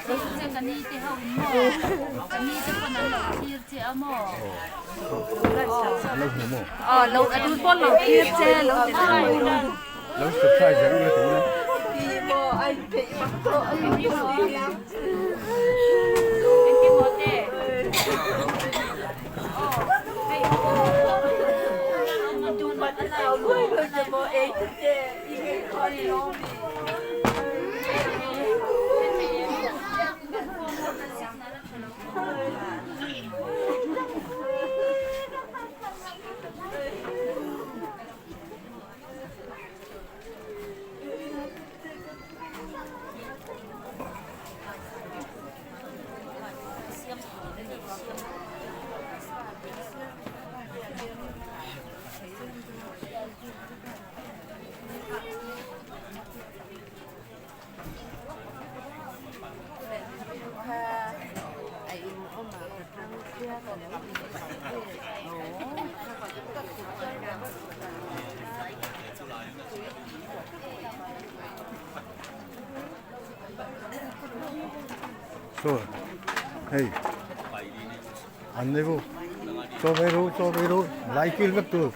Lo subscribe zel ula tuna. So hei an nei ru chaw vei ru chaw vei ru vai kil vek tur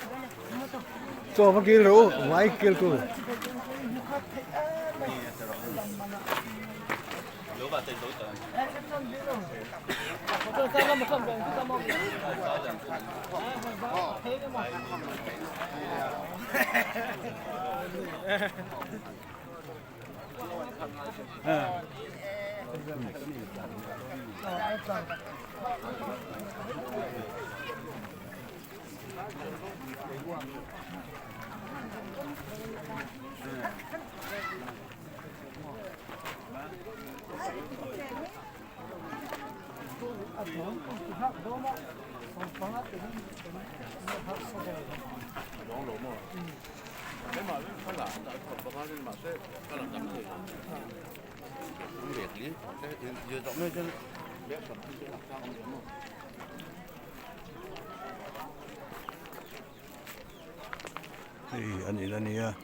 chaw va kil ru vai kil tur. Hei an in a nia.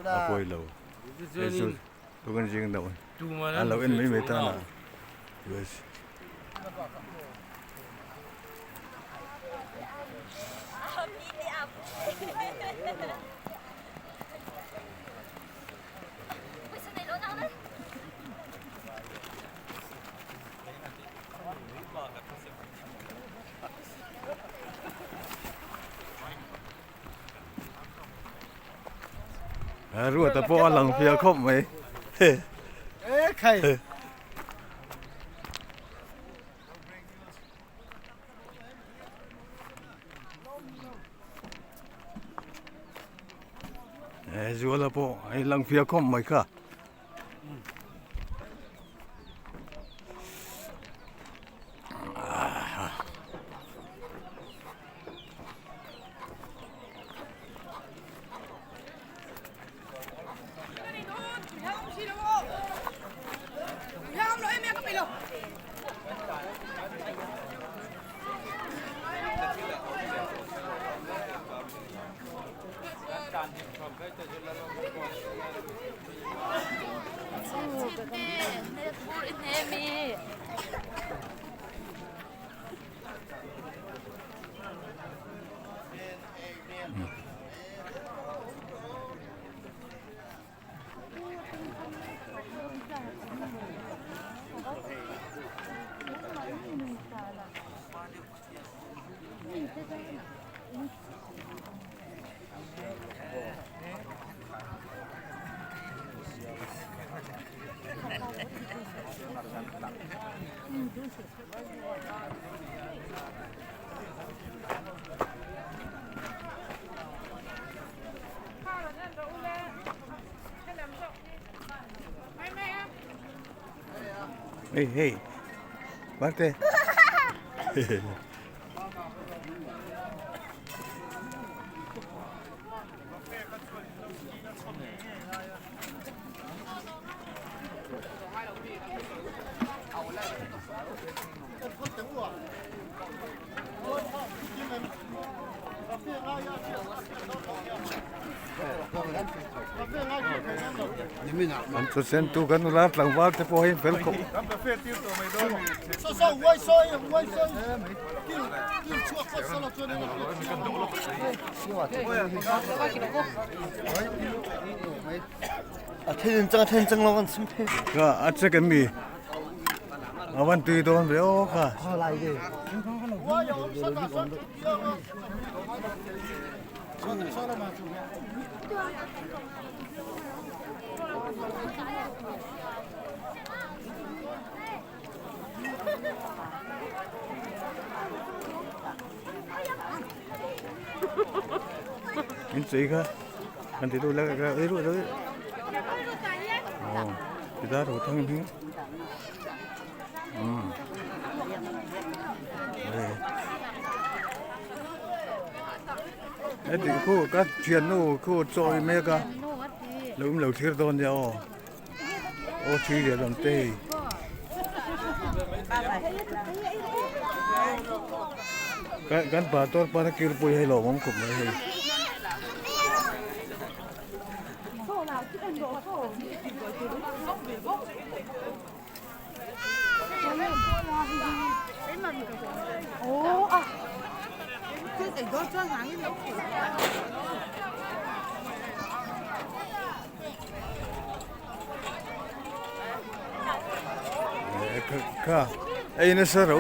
A pawi lo hei chu tukin zing deuh a lo en mai mai tan a yes. Ruata pawh a lang fiah khawp mai. Zuala pawh a lang fiah khawp mai kha. Hei hei Mate. An thusen tu kan nula tlangval te pawh hi an fel khawp. Ka a check em mi a van tui dawn ve aw kha. In chei kha kan ti tu la ka ei ru ru. Oh, ti da ro thang hi. Um. Heti khu ka thiannu khu chaw i mek a lo awm lo thlir dawn nia aw aw thi leh lam te hei kan pa tawr pana kirpui hei lo awm khawp mai hei. Kha ei nasa ro.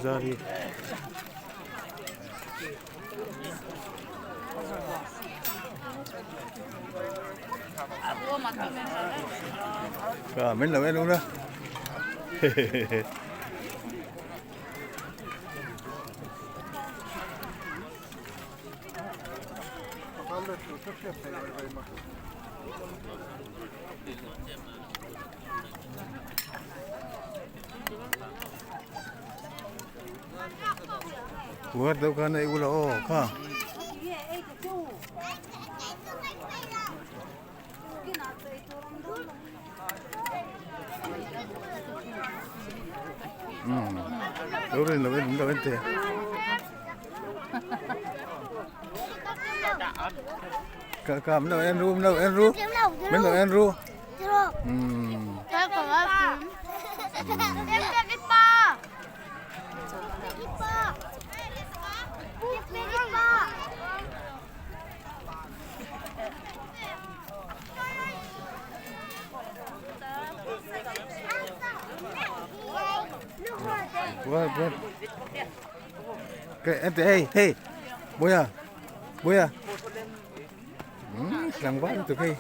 Zari. Ka min lo en ula. Uar deuh khan ei ula aw kha. Lo rin lo en lo en te. Ka ka lo en ru lo en ru. Min lo en ru. Hey, hey, Boya, Boya. Tlangval lutuk hei.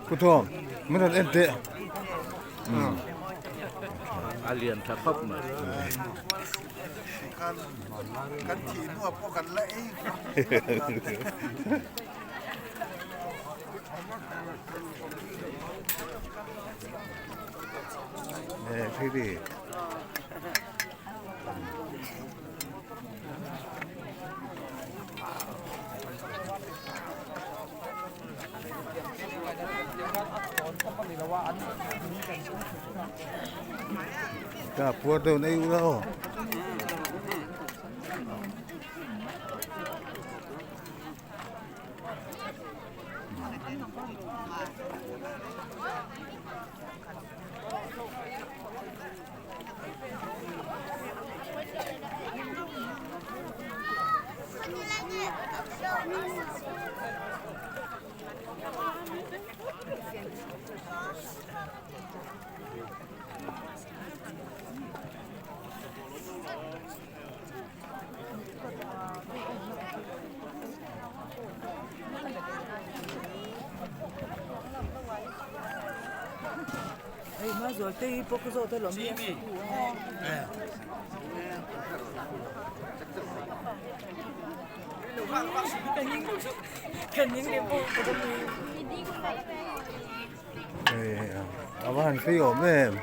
Ku thawm min rawn en teh. A lian tha khawp mai. Kan thih hnuah pawh kan la ei Nè, Ka puar deuh nei ula aw. A va han tui awm em.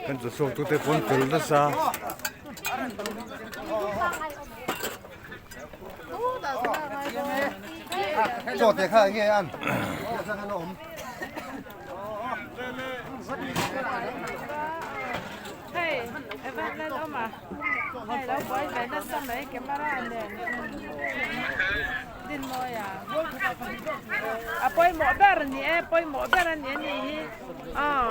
Kan chu chhuak tute pawn tel nasa. Chaw te kha nge an. Hei, Evan lan awm a. Hei lo buai ve nasa mai camera nen. Din mawi a. A pawimawh ber a ni e, pawimawh ber a ni a nih hi. Aw.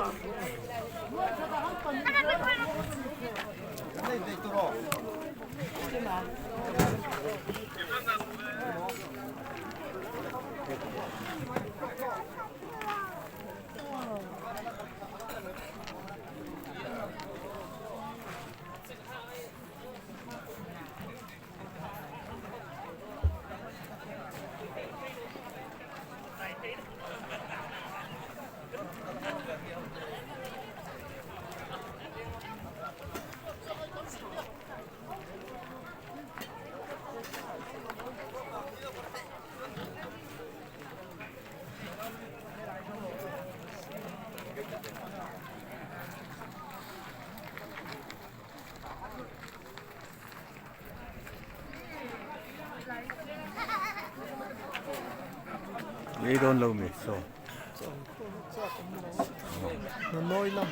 Ei dawn lo mi saw.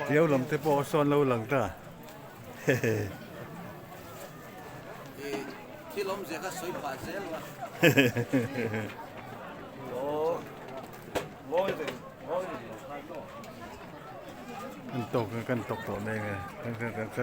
Tiau lam te pawh sawn lo lang ta. Thil awmzia kha sawi phah zel a. Kan tawk kan tawk tawh mai nge.